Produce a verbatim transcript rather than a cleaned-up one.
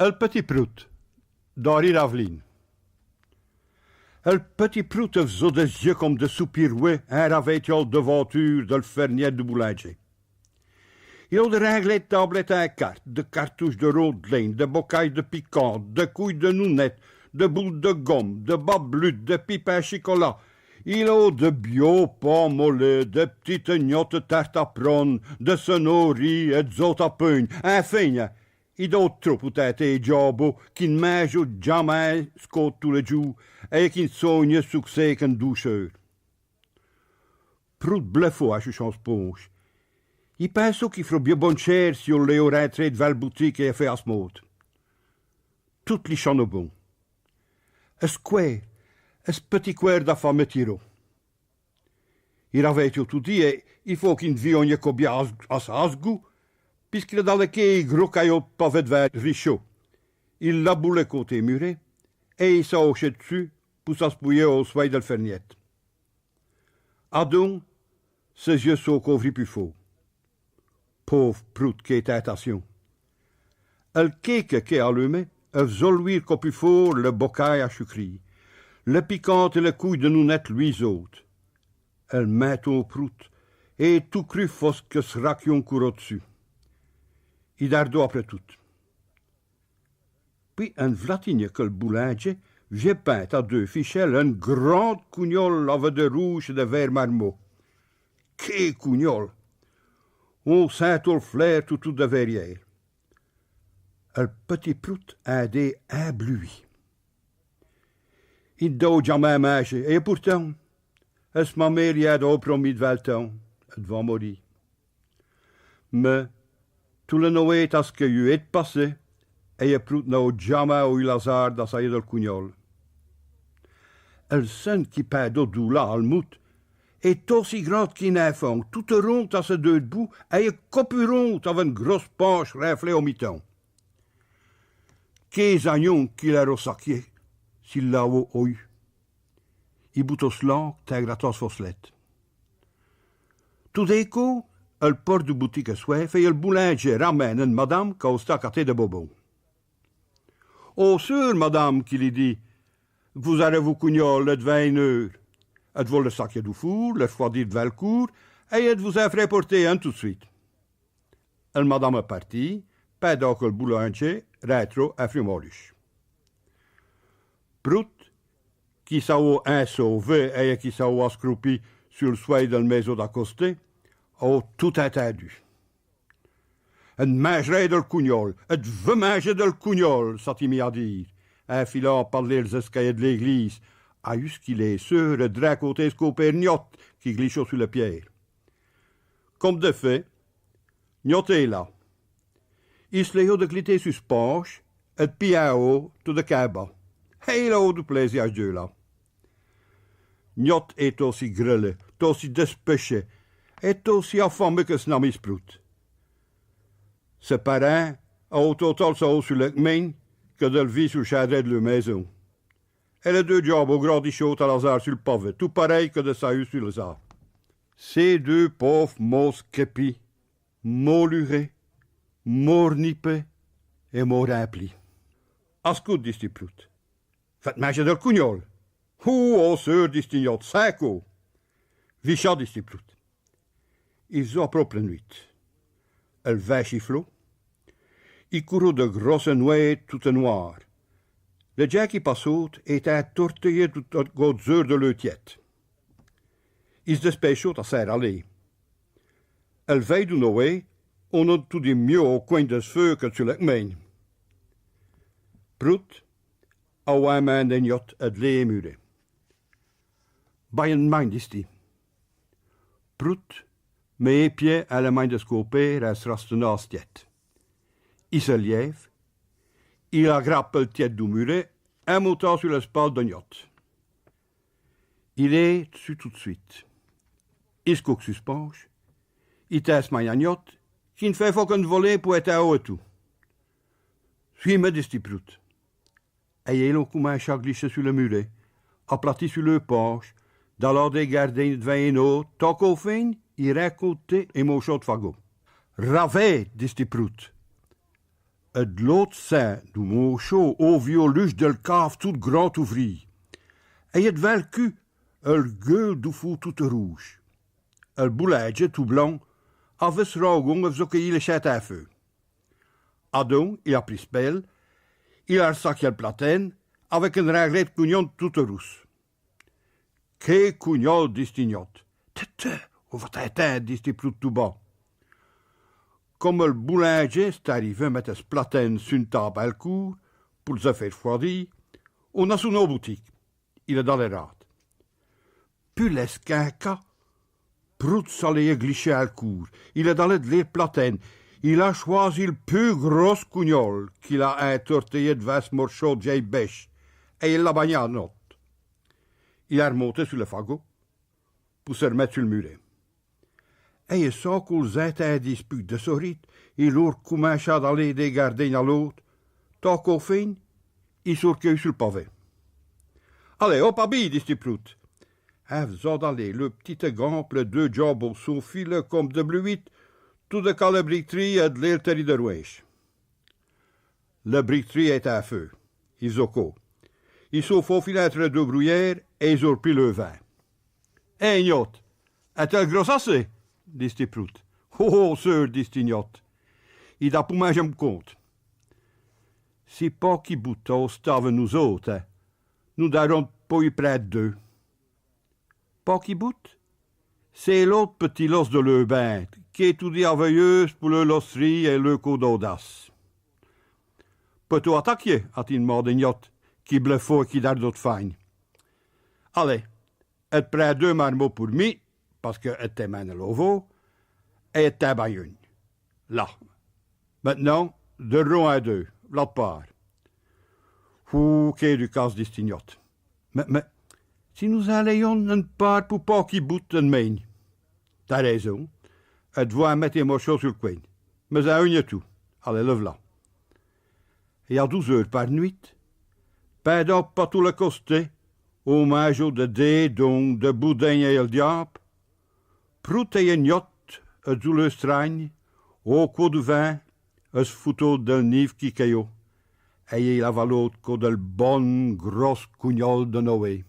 El Petit Prout, d'Henri Ravelin. El Petit Prout avot des yeux comme des soupirouets in ravêtiant l' devanture del ferniète du boulangé. Il avot des ringlettes, tablettes in cartes, des cartouches de rondelin, des bocailles de picante, des couilles de nounette, des boules de gomme, des babelutes, des pipes in chicolat. Il avot des biaux pains mollets, des p'tites gnottes tartaprones, des sonneries et des autes à pugnes. Enfin, i d'avot trop pou tenter ches diabots qui n' mangottent jamais ch' qu'in mangeot tous les jours et qui n' sognottent sous qu' ch'est qu'eune doucheur. Prout bluffot à chuchant s' ponche. I pinsot qu'i frot bié bonne chère si on l' laichot rintrer d'vant l' boutique et faire à s' maude. Tout li chonnot bon. Ech coin, ech petit coin d'fant m'attirot. I ravêtiot toudis, et i faut qu'i n' viognot co bié à s' goût, puisque dins l' quai i groquaillot d' pavés d'vant l' richot. I l'aboulot côté muret, et i s'ahochot d'sus pou s'aspouiller au soleil del ferniète. Adon, ses yeux s'ont cauvris pus fort. Pauve Prout, qué tintation ! El quai qu'elle allumot, avot fait luire co pus fort les bocailles à chucrer. Les picantes et les couilles de nounette luisotent. El mintot Prout, et tout cru fos que s' raquiot courot d'sus. I dardot après tout. Pis, in v'là-ti-gn-aie, que l' boulangé viot pinte à deux fichelles eune grande cougnole avec des rouches et des verts marmots. Qué cougnole ! On sintot l' flair tout, tout derrière. El Petit Prout in étot ébloui. I n'd'avot jamais mangé, et pourtant, ech mamé li in avot promis d'vant l' temps, et d'vant mourir. Mais, tous les noëtes à ch' qu'i eut passé, el Prout n'avot jamais eu l'hasard d'assailler del cougnole. El seine qui pindot d'au là à l' moute, est aussi grande qu'eune infant, toute ronde à ses deux bouts, et co pus ronde avec eune grosse panche rinflée au mitan. Qués agnons qu'il arot saqués, s'il l'avot eu. I boutot s' langue, in grattant s' fosselette. Tout d'eune cop, el porte du boutique est ouvert, et el boulangé ramène eune madame qu'avot stu à cater des bonbons. Oh, sûr, madame, qu'i li dit, qu' vos arez vo cougnole d'vant eune heure. Ej vos l' saque du four, l' refroidit d'vant l' cour, et ej vos in f'ra porter eune tout d' suite. El madame est partie, pindant que l' boulangé rintrot in frimant l' riche. Prout, qui s'avot ensauvé et qui s'avot ascroupi su l' soeil del maison d'à costé, avot tout intindu. Ej mangerez del cougnole, ej veux minger del cougnole, s'a-t-i mis à dire, in filant par les escaliers de l'église, à jusqu'il est sûr ed rincontrer s' compère Gnotte, qui glichot su les pierres. Comme de fait, Gnotte est là. I s'laichot d'gliter su s' panche, et pis in haut, tout d'quin bas. Et il avot du plaisi à ch' dieu-là. Gnotte est aussi grêle, aussi despêché, et aussi affamé que s'n ami Prout. Ses parints avottent autant d'sauve su leu qu'mène que d'vie su l' chindrée de leu maison. Et les deux diabots grandichottent à l'hasard su l' pavé, tout pareils que des sahues su les arbes. Chés deux pauv'es mauches quépies, mau lurées, mau r'nipées et mau rimplies. Ascoute, dit-i Prout. Vas-te minger del cougnole ? Oh, oh, sûr, dit-i Gnotte, cinq coups. Vicha, dit-i Prout. I f'sot à propre nuit. El vint chiflot. I courot des grosses nuées toutes noires. Les gins qui passottent étottent tortillés tout à côté de leu tiête. I s' despêchottent à s'in raller. El veille du Noël, on est toudis mieux au coin de s' feu que su leu qu'mène. Prout avot emmené Gnotte ed l'é muret. Baye eune main, dit-i. Prout met ses pieds à les mains de s' compère in s' rastenant à s' tiête. I s' liève, i agrappe el tiête du muret, in montant su l'espale de Gnotte. Il est d'sus tout d' suite. I s' couque su s' panche, i tind s' main à Gnotte, qui n' fait foque eune volée pou étinde au-étoux. Suis-me, dit-i Prout. Et il comminche à glicher su leu muret, aplati su leu panche, d'aller d'un gardin d'vant un aute, tant qu'au fin, i rincontre un mauchon d' fagot. Ravez, dit-i Prout. Ed l'aute sein dou mauchau aviot l'uch del cave tout grand ouvrî. Èt ed vint l'cul el gueule dou fou toute rouge. El boulangé tout blanc avot s'raugon èvzot qu'i l'èchint in feu. Adon il a pris s'pèle, il a r'ssaqué el platène aveuc ène ringlée d'cougnole toute rousse. Qué cougnole, dist-i Gniotte. Tè, tè, ou vas-t' intinde, dist-i Proute tout bas. Come el boulangé s'est arrivé mette s'platène su s'tabe à l'cour, pou l'faîre froidî, on a sonné au boutique. Il èst d'allé rade. Pus leste qu'un cat, Proute s'alleut glicher à l'cour. Il èst d'allé d'lé l'platène. Il a choisi l'pus grosse cougnole qu'il a intortillée d'vins s'morchau d'vielle bèche, èt il l'a bagnée à Gniotte. Il a r'monté su l'fagot, pou s'ermette su l'muret. Èt, èt sans qu'os intindisse pus d'sons rite, il a r'couminché d'aller d'é gardègne à l'aute, tant qu'au fin, i sont r'cueilluts su l'pavé. Allez, hop, à bî, dist-i Proute. In f'sant d'aller leu p'tite gampe, lès deus djambes au sont filé come dès bluites, tout d'cale l'briqueterie èt d'lé l'terri d'Rouinche. L'briqueterie èst in feu. I f'sot caud. I sont faufilés intré deus bruyères èt i ont r'pris leu vint. Hé, Gniotte, est-elle grosse assez ? Dist-i Proute. Oh, oh, seûr, dist-i Gniotte. I d'a pou mingé m'compte. Si Pâquiboute a osté aveuc nous autes, nous d'arons pou i prinde deus. Pâquiboute, ch'est l'aute p'tit losse de leu binde, qu'est toudis aveugleuse pou leu losserie èt leu caud d'audace. Peux-tu attaquer ? A-t-i d'mandé Gniotte, qui bluffot èt qui dardot d'feigne. Allez, ej te prinds deus marmots pour mi, pasque ej t'in mènes à l'auvau, èt ej t'in bagnes eune. Là. Maintenant, d'rons à deus, v'là t'part. Hou, qué ducasse, dist-i Gniotte. Mais, mais, si nous in lèyons eune part pou Pâquiboute d'main. T'as raison. Ej vos in mette in morchau su l'coin. Mais à eune èt tout. Allez, lève-la. Èt à douze heures par nuit, pindant qu'par tous les costés, on mingeot des dindons, des boudins èt l'diabe, Proute èt Gniotte, ejus leu stragne, au cou du vint, ej s'foutot del nive qui quèyot, èt i avalot co del bonne grosse cougnole de Noé.